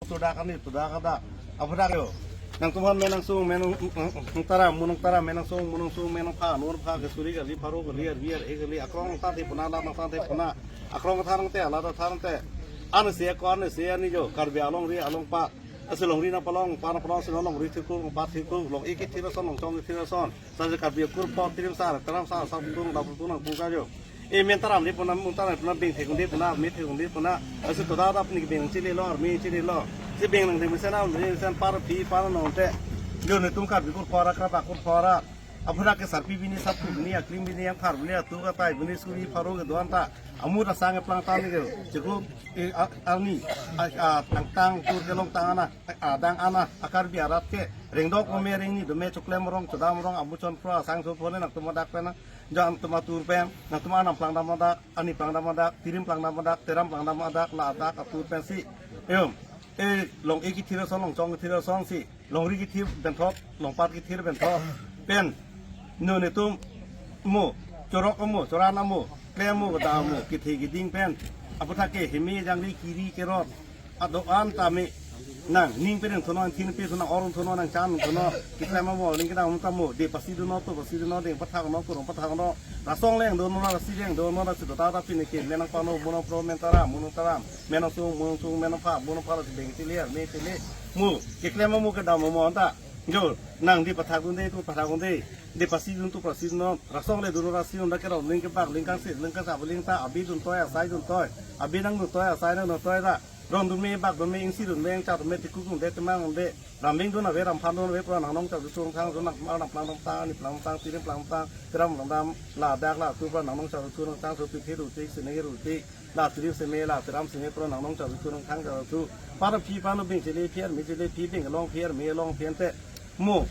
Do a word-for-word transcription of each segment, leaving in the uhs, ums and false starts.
Todak ani, todak adak. Aphuthak yo. Nangtum aphan men angsong, men ang-, ang-, angtaram, mo nangtaram, men angsong, mo nangsong, men angpha, non pha, kesuri kali, pharo kali, arvi ar-e kali, akrong tangte puna, la nangtangte puna, akrong tangte, la tangte. Ansi ako, ansi ani yo, Karbi alongri alongpat. Asi longri nangpalong, pa nangpalong, si longri thirkuk, nangpat thirkuk, long-ik kethir ason, longchong kethir ason. Sar Karbi akur pho tirim sar, taram sar, sar putung, dap putung nangpu ka yo. E men taram le puna, mun taram puna, beng thekung de puna, me thekung de puna. Asi todak adak pini beng chile lo, arme chile lo. Si beng nangdeng mesen, nangdeng mesen, par pi, par nong te. Yo netum Karbi akur pho ra, krap akur pho ra. Aphuthak ke sarpi bini, sarpo bini, aklim bini, angphar bini, atuk atai bini, suri pharo kedo-an ta. Amut asang eplang tang ke. Chiklo, e, a-, arni, a, a, tang tang, tur kelong tang ana, a, dang ana, a Karbi arat ke. Rengdok dome, rengni dome, choklem rong, chodam rong, amu chonphro, asang chonphro le nangtum adak pen, jam tum atur pen, nangtum anam plang dam adak, ani plang dam adak, tirim plang dam adak, teram plang dam adak, la adak atur pensi. Em, e, long-ik kethir ason, longchong kethir ason si, longri kethir benthot, longpat kethir benthot, pen, no netum, mo, chorok mo, choran mo, klem mo, kedam mo, kethe keding pen, aphuthak ke, heme jangri kiri kerot, ado-an tame, nangning pen thonon, thin pen thonon, or thonon, nangchan thonon, keklem mo, ling kedam tamo, de pasi dunnon, to pasi dunnon, de pathak non, kurong pathak non, rasong leng dunnon, rasi leng dunnon, rasi todak adak pini ke, men angpano, mo nangpro, men taram, mo nangtaram, men angsong, mo nangsong, men angpha, mo nangpha, rasi beng chile, arme chile, mo, keklem mo, kedam mo, anta, yo, nang de pathak dun de, to pathak dun de, de pasi dun, to pasi dunnon, rasong le dunnon, rasi dunnon, kerong ling kebak, ling kangsit, ling kasap, ling ta, abi dun toi, asai dun toi, abi nang dun toi, asai nang dun toi ta, rong dun me, bak dun me, ingsi dun me, ingchar dun me, thirkuk dun de, temang dun de, rambeng dun ave, ramphan dun ave, pura nangnong char thu nangthang thu nang, nang plang nangtang, ani plang nangtang, tirim plang nangtang, teram plang dam, la adak la atur pura nangnong char thu nangthang, so pi the ru te, sene ru te, la tirim seme, la teram seme, pura nangnong char thu nangthang char thu. Par pi, pano beng chile phi, arme chile phi, beng along phi, arme along phi ante. Mo,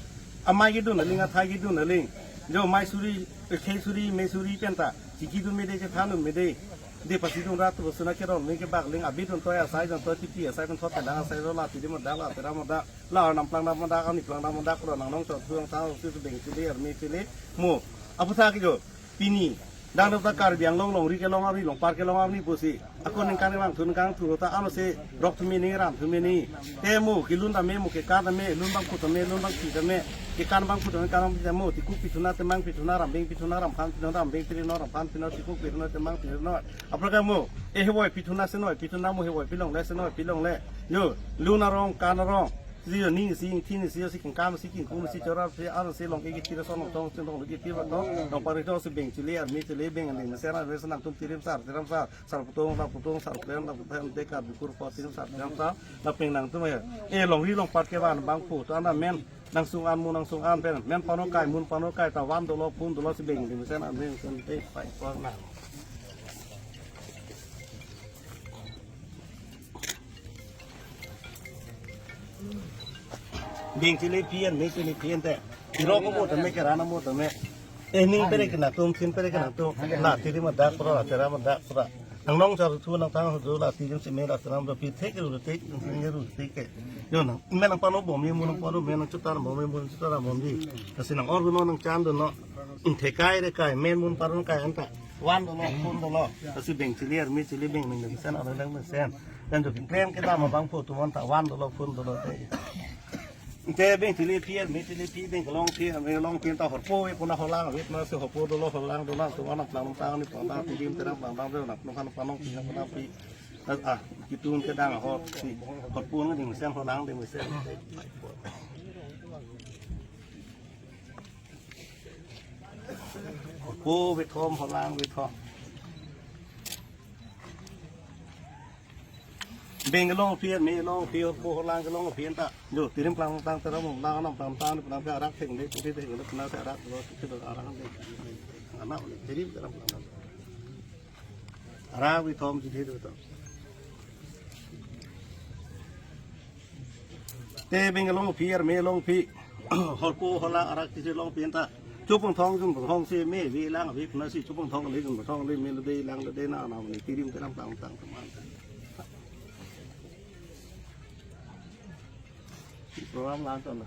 amei kedun aling, athai kedun aling. Jo mai suri, khei suri, me suri pen ta. Chiki dun me de, chethan dun me de. De pasi dun ra tu suna kerong ling kebak ling, abi dun toi, asai dun toi, tipi asai dun thot, kedang asai dun, la tirim adak, la teram adak, la anam plang dam adak, ani plang dam adak, pura nangnong char thu nangthang, si beng chile, arme chile, mo. Aphuthak yo, pini, dang dam ta Karbi Anglong longri kelong arni, longpat kelong arni pusi. Ako ningkan ningvang thu ningkan thu ta, ano se rok thu meni, ram thu meni. Te mo, kelun tame mo, kekan tame, lun bangphu tame, lun bangpi tame, kekan bangphu tame, kan bangpi tame mo, thirkuk pi thuna, temang pi thuna, rambeng pi thuna, ramphan pi thuna, rambeng pi thuna, ramphan pi thuna, thirkuk pi thuna, temang pi thuna. Aphrang ke mo, e hevoi pi thuna, senoi pi thuna mo, hevoi pi longle, senoi pi longle. Yo, lun arong, kan arong. Si yo, ning si, ingthin si, yo si, kengkam si, kengkung si, chora si, ar si, long-ik kethir ason, longchong si, long-ik kethir ason, longpat kethir ason si, beng chile, arme chile, beng anding mesen, arme mesen, nangtum tirim sar, teram sar, sar putung, sar putung, sar klem, sar klem, de Karbi akur pho tirim sar, teram sar, la pen nangtum ya. E longri longpat kevan bangphu, to anta men, nangsung an, mo nangsung an pen, men pano kai, mo pano kai, ta van dolo, phun dolo, si beng anding mesen, arme mesen, te pai pon na. Beng chile phi, arme chile phi ante. Iro ko mo tame, keran mo tame. E ning pere kena tum, thin pere kena tum. La tirim adak pura, la teram adak pura. Nangnong char thu nangthang thu, la tirim seme, la teram pi thek ru thek, ru thek ke. Yo nang, men nangpano bom ni, mo nangpano men nangchutar bom ni, mo nangchutar bom ni. Lasi nang-or dunnon, nangchan dunnon. Ingthekai re kai, men mo paro kai anta. Van dolo, phun dolo. Lasi beng chile, arme chile, beng anding mesen, arme anding mesen. Dang jo klem kedam abangphu atum anta van dolo, phun dolo te. Te beng chile phi, arme chile phi, beng kelong phi, arme kelong phi ta horpo ave puna, holang ave puna si horpo dolo, holang dolo, atum anam plang nangtang, ani plang nangtang, tirim teram plang nangtang, nang nang pano phi, nang pano phi. Ah, ketun kedang ahor si horpo anding mesen, holang anding mesen. Horpo vethom, holang vethom. Beng kelong phi, me kelong phi, horpo holang kelong phi anta. Jo, tirim plang nangtang, teram plang nangtang, anam plang nangtang, plang nangtang, arak theng de, putih theng de, puna te arak, lo, putih do arak de. Anak, tirim teram plang nangtang. Arak vethom, tirim vethom. Te beng kelong phi, arme kelong phi. Horpo holang arak kisi long phi anta. Chupang thong, chupang thong si me ave, lang ave puna si chupang thong le, chupang thong le, me le de, lang le de, na na ne, tirim teram plang nangtang teman. Program lang ton.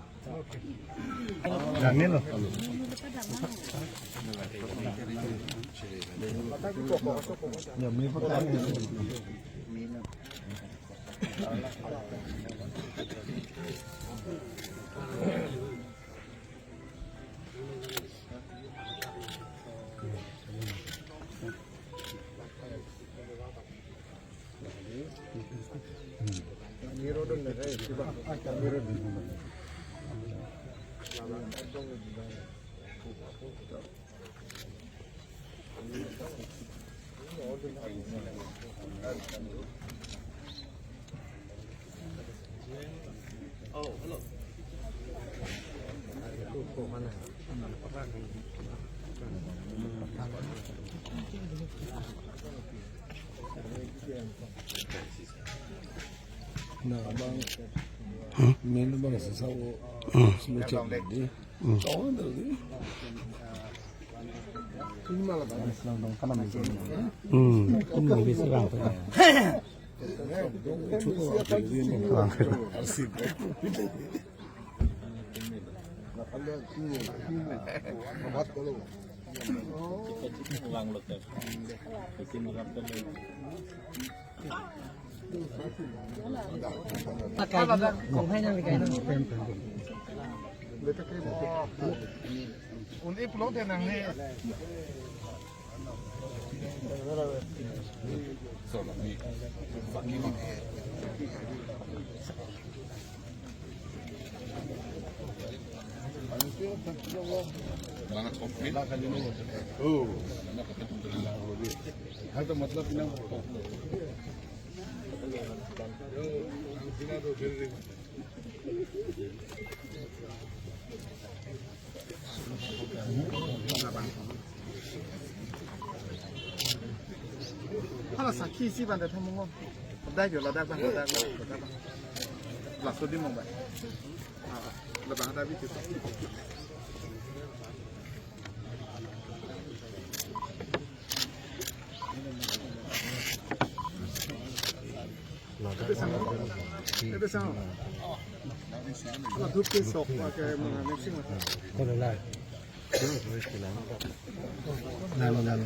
Yang ni lo. Ya, me pakai. Na abang, main abang sa sa o, slow check di. Tahu dah di. Ini malah tadi. Hmm, ini lebih serang tu. Un-e pulote nang ne. Hala sakhi isi bang dak thamungo. Dak jo ladak bang, ladak bang, ladak bang. Laso di mong bang. Ah, ladak ada bitu. Ebe sang, ebe sang. Ala dhup ke sok, pakai mana mixing lah. Kono lah. Lalo, lalo.